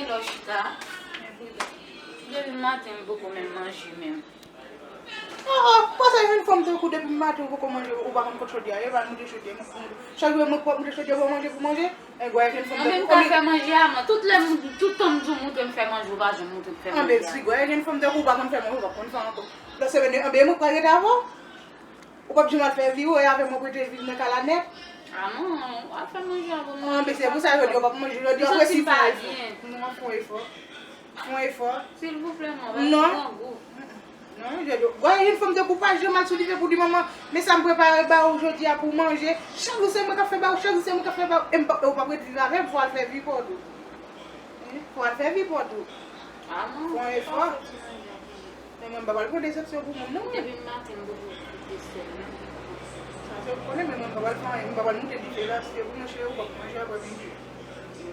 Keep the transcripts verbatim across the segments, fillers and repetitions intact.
Lè w chita, depi maten m poko menm manje menm. Oh, oh, konsa yon fanm tankou depi maten ou poko manje, ou pa konn kot chodyè a ye, pa moute chodyè, moute, moute. Chak jou mwen pral moute chodyè pou manje, pou manje. E gwa yon fanm tankou. Anben m ka fè manje a, mwen. Tout lè, tout tan m di w moute m fè manje, ou pa janm moute m fè manje a. Anben si gwa yon fanm tankou ou pa konn fè manje, ou pa konn fè ankò. Lè se vini, anben mwen pral rete avè w. Ou p ap janm al fè vire avè mwen pou te vin nan kay la nèt. A non, w ap fè manje a pou mwen. Anben se pou sa jodi a w p ap manje jodi a, apre si fè efò. Non, fè yon efò. Fè yon efò. Silvouplè, mwen, pa grangou. Non, jodi a. Wè, yon fanm tankou pa janm al sou dife pou di manman, men sa m prepare ba ou jodi a pou manje. Chak jou se mwen k ap fè ba ou, chak jou se mwen k ap fè ba ou. E m p ap, ou p ap ret viv avè m, fò w al fè vi pa w tou. Fò w al fè vi pa w tou. A non. Fè yon efò. Men mwen m pa pral pran desepsyon pou moun non. Depi maten m poko goute sèl menm. Sa se ou konnen, men mwen m pa pral fè anyen, m pa pral moute dife la, se pou mwen cheri ou p ap manje apre midi.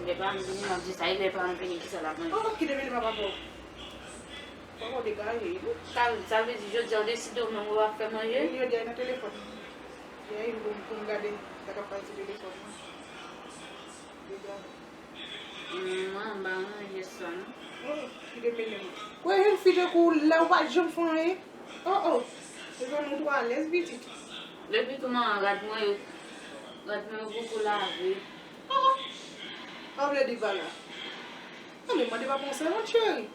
Lè pa m vini, m ap di sa, e lè pa m vini, kisa l ap manje? Oh, kite mele m ap avè w. Fò w degaje wi. Sa, sa vle di jodi a w deside w menm ou p ap fè manje? Wi, jodi a nan telefòn. Jodi a pou, pou m gade sa k ap pase telefòn nan. Degaje. Mwen, m pa manje sa non. Oh, kite mele m. Kwè yon fi tankou w la, ou pa janm fè anyen. Oh, oh. Se zanmi w tou alèz pitit. Depi tou manman rad mwen yo, rad mwen yo poko lave. Oh, oh. Sa vle di pa la. Non, men mande papa yon sèvant, cheri.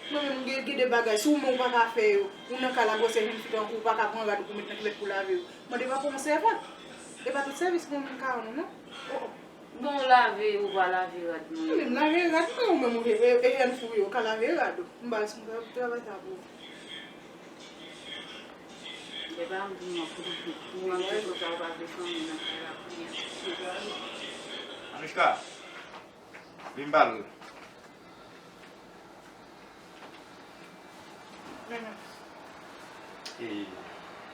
Mwen menm, gen, gen de bagay, si w menm ou pa ka fè yo, ou nan kay la, gwosè jèn fi tankou w pa ka pran rad ou pou met nan kivèt pou lave yo. Mande papa yon sèvant. E pa tout sèvis mwen menm ka rann ou non. Oh, oh. Bon, w lave, ou pa lave rad mwen. Mwen menm lave rad mwen, ou menm ou e, e, e jèn fi w ye, ou ka lave rad ou. M ba responsab travay sa pou ou. Lè pa m di mwen pou, pou manje konsa, ou pa vle fanmi nan kay la kounye a. Anouchka, vin m pale w. E,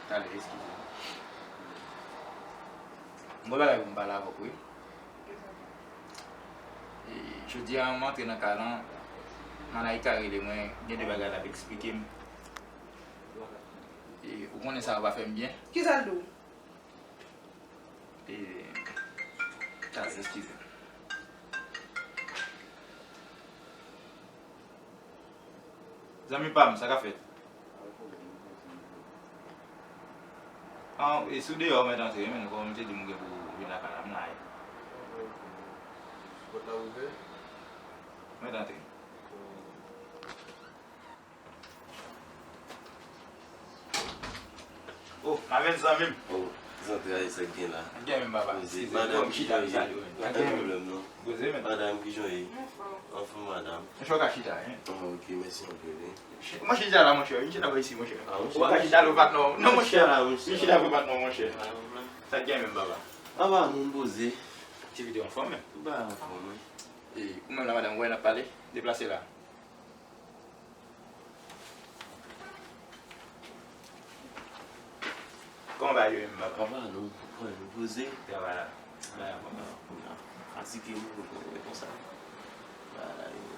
talè, eskize m. M gen bagay pou m pale avè w, wi. E, jodi a, m antre nan kay lan, Malaika rele mwen, gen de bagay l ap eksplike m. E, ou konnen sa yo pa fè m byen. Kisa l di w? E, talè, eskize m. Zanmi pa m, sa k ap fèt? Ah, e si w deyò, w mèt antre, men kòm m te di m gen pou vin lakay la, m la ye. Pòt la ouvè? Mèt antre. Oh, m avèk zanmi m. Oh, zantray, sa k gen la? Gen menm, papa. Poze. Eskize. Madanm, kijan w ye? Pa gen pwoblèm, non. Poze, men. Madanm, kijan w ye? Anfòm, madanm. Monchè, w ka chita, wi. Ah, ok, mèsi anpil, wi. Monchè, chita la, monchè. Vin chita bò isi, monchè. Ah, monchè. Ou ka chita pou patnè w. Non, monchè. Chita la, monchè. Vin chita pou patnè w, monchè. Ah, pwoblèm. Sa k gen menm, papa? Papa, nou poze. Aktivite anfòm, men. Ba anfòm, wi. E, ou menm la, madanm, ou wè n ap pale? Deplase la. Kòman bagay yo ye menm, papa? Papa, nou, nou poze. Travay la. Travay la, papa. Fatige, wi, wi, wi, konsa. Bagay la, wi.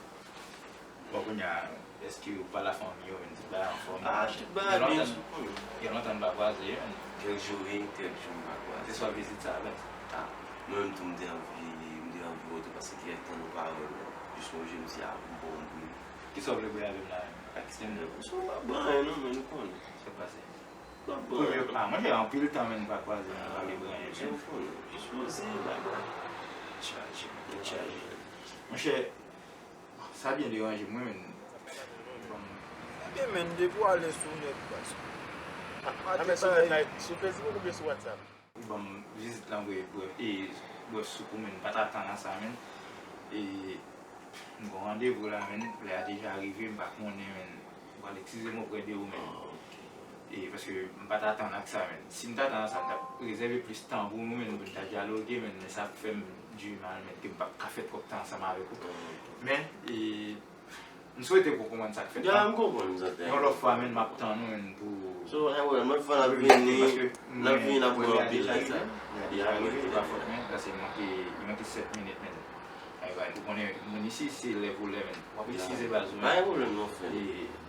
Bon, kounye a, èske ou pale ak fanmi yo, menm tout bagay anfòm? Ah, tout bagay byen, ou konnen. Gen lontan nou pa kwaze, menm. Kèk jou, wi, kèk jou nou pa kwaze. Se swa vizit sa, menm. Ah, mwen menm tou, m te anvi, m te anvi wè w tou, paske gen tan nou pa wè, men jis wè w jodi a, m bon, m bon. Kisa w vle bwè avè m la menm? Pakistan menm. Sa w pa bwè anyen non, men nou konnen. Sa k pase? Pa bwè anyen non. Ah, monchè, anpil tan menm nou pa kwaze, nou pa vle bwè anyen menm. Jis poze, bagay. Chaje, chaje. Monchè, sa byen deranje m, wi, menm. Ebyen, menm, depi w alèz sou nèt, baz. Ah, ah, men sou nèt la, sou Facebook oubyen sou WhatsApp? Ban m vizit lan, brèf, brèf, e, brèf, sou kou, menm, m pa t atann a sa, menm. E, m gen yon randevou la, menm, lè a deja rive, m pa konnen, menm. Ou pral eskize m oprè de ou, menm. E, paske m pa t atann ak sa, menm. Si m t atann ak sa, m t ap rezève plis tan pou nou, menm, pou n ta dyaloge, menm, men sa ap fè m di mal, menm, ke m p ap ka fè twòp tan ansanm avèk ou. Men, e, M swete pou w konprann sa k fèt la. Ya, m konprann sa k fèt. Yon lòt fwa, menm, m ap tann ou, menm, pou. So, anyway, yon lòt fwa, n ap vini, n ap vini, n ap pran anpil lè sa. Ya, rive pa fòt, menm, paske li manke, li manke sèt minit, menm. Ay, bay, ou konnen, moun isi, se lè pou lè, menm. W ap eskize baz ou, menm. Pa gen pwoblèm, non, frè.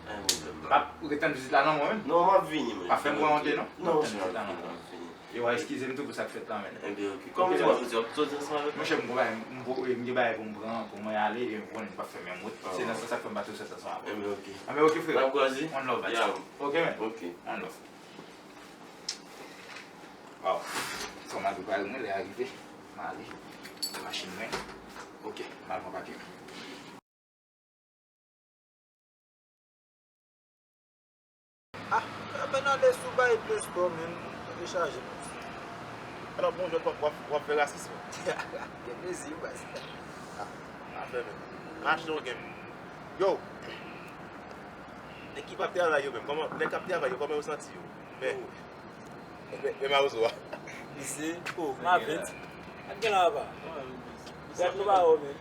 Pa gen pwoblèm, non. M ap retann vizit la nan mwen, menm. Non, m ap vini, menm. Pa fè m pran wont, non. Non, m ap vini, m ap vini. Yo, eskize m tou pou sa k fèt la, men. Enben, ok. Kòman w di w ap soti? W ap soti ansanm avèk mwen? Monchè, m gon bagay, m gon, m gen bagay pou m pran, pou mwen ale, e ou konnen n p ap fè menm wout. Se nan sans sa k fè m pa tou sòti ansanm avè w. Enben, ok. Enben, ok, frè. N ap kwaze? One love, baz. Ok, men. Ok. One love. Waw. Fò m al prepare mwen, lè a rive. M ale. Machin mwen. Ok, m al pran papye m. Ah, men ale sou bay Play Store, men. Rechaje, men. Alò, bon, jòt w ap, w ap, w ap fè rasis, men. Gen plezi, baz. Ah, afè, men. Mache w gen. Yo! Nèg ki p ap travay yo menm, kòman, nèg k ap travay yo, kòman yo santi yo? Men, men, men mawozo a. Misye, oh, Mavens. Ak gen la, papa. Misye, nou pa wè, men.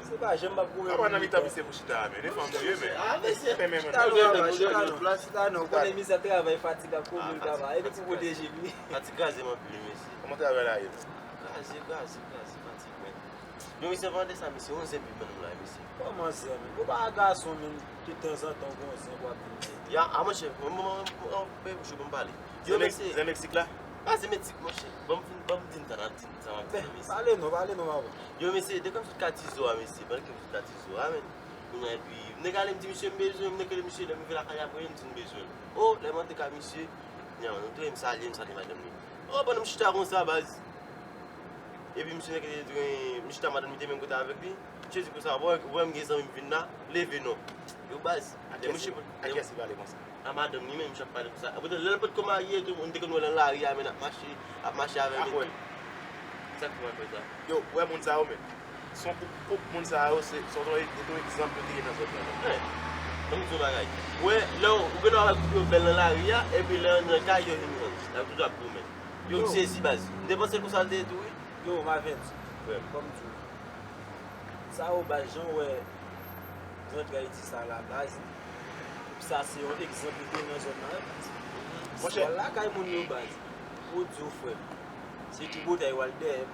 Se pa janm m ap goumen. Kòman nan mitan misye pou chita a, men? E fanm ou ye, men. Ah, mesye. Men, men, men. Chita non, papa, chita non, chita non. Ou konnen misye ap travay fatig ak kouri l, papa. E li pou pwoteje li. Fatig kraze m anpil, mesye. Kòman travay la ye, men? Kraze, kraze, kraze, fatig, men. Yo, misye vande sa, misye, yon zen pi ban nou la, misye. Kòman zen, men? Ou pa gason, men, de tanzantan, ou gon zen pou ap vin di. Ya, a, monchè, mwen, mwen, mwen, mwen, mwen, mwen, mwen pale. Yo, zen Mex-, mesye. Zen Meksik la? Pa zen Meksik, monchè. Ban m fin, ban m di n sa, n ap di n sa, m ap di n, mesye. Pale non, pale non, papa. Yo, mesye, de kòm sot ka tizo a, mesye, ban kèm sot ka tizo a, men. Kounye a, epi, m te ka ale, m di misye m bezwen, m te ka ale, misye, lè m rive lakay apre, m di m bezwen. O, lè m antre ka misye, kounye a, nou tre, m salye, m salye madanm li. O, pandan m chita konsa, baz. Epi misye nèk te gen, m chita madanm li te menm kote avèk li. Misye di konsa, "Bon, ou wè m gen zanmi m vin la, leve non." Yo baz, lè misye, a kiyès li pale konsa? A madanm li menm, misye ap pale konsa. Apre lè l potko marye tou, moun te konn wè l nan lari a, men ap mache, ap mache avè l. Sa k fè w ap fè sa? Yo, ou wè moun sa yo menm. Se yon koup, koup moun sa yo, se, se yon, se yon egzanp yo te ye nan zòn nan. Ban m di w bagay. Ou wè, lè w, ou gen dwa wè koup yo bèl nan lari a, epi lè yo nan kay yo vin rann. Y ap toujou ap goumen. Yo, m sezi baz. M te panse konsa l te ye tou wi. Yo, Mavens. Frè m. Kòm di w. Sa yo baz, jan w wè zantray Ayiti sa la baz. Sa se yon egzanp li te nan zòn nan wi baz. Monchè. Ou al lakay moun yo baz. Ou di w frè m. Se ki botay w al dèyè.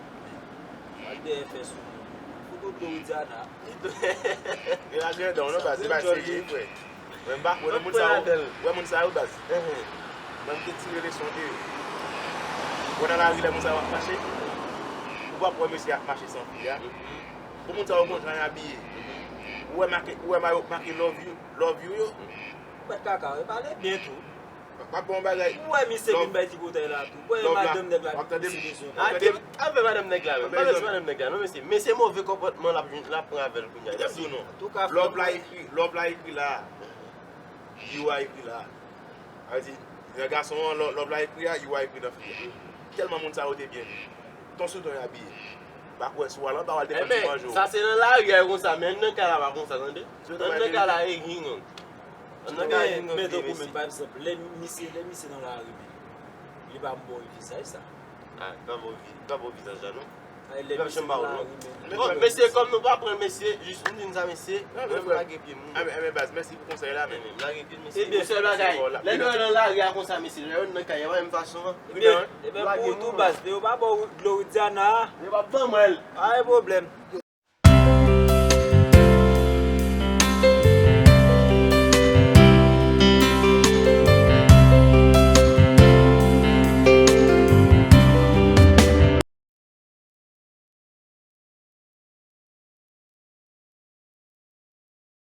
W al dèyè fè sou moun. Foto dlo Widiana. Yo la gen dan w non baz, se pa serye frè. Mwen m pa kwè nan moun sa yo. Wè moun sa yo baz. Mwen m te tire leson de yo. Wè nan lari lè moun sa yo ap mache, ou p ap wè mesye ap mache san fil a. Pou moun sa yo konn jan y abiye. Ou wè make, ou wè mayo k make love you, love you yo. Ou mèt kaka, e pale byen tou. M ap ba w yon bagay. Ou wè misye vin bay ti botay la tou. Ou wè madanm nèg la vin pouse leson. Ake, afè madanm nèg la menm. Pa bezwen madanm nèg la non mesye. Mesye move konpòtman l ap jwenn, l ap pran avè l kounye a. Li t ap di w non. Love la ekri, love la ekri la. You a ekri la. Sa vle di, lè gason an, love, love la ekri a, you a ekri nan fi a. Tèlman moun sa yo te byen. Ton sou ton y abiye. M pa kwè si w al anba w al defann ti manjo. Sa se nan lari a yo konsa, men anndan kay la pa konsa tande. Anndan kay la e gingang. Anndan kay la e gingang vre mesye. Men tankou men pa egzanp, lè misye, lè misye nan lari men, li pa bon vizaj sa. Ah, li pa bon vi-, li pa bon vizaj la non. Li p ap janm ba w non. Bon, mesye, kòm nou pa pran mesye, jis nou di n sa mesye, mwen m lage pye m wi. Enben baz, mèsi pou konsèy la men. Enben, m lage pye m mesye. Yon sèl bagay, lè nou nan lari a konsa mesye, lè yo nan kay yo pa menm fason an. Enben, pou ou tou baz, lè yo pa ba w dlo Widiana a. Yo p ap ban mwen l. Pa gen pwoblèm.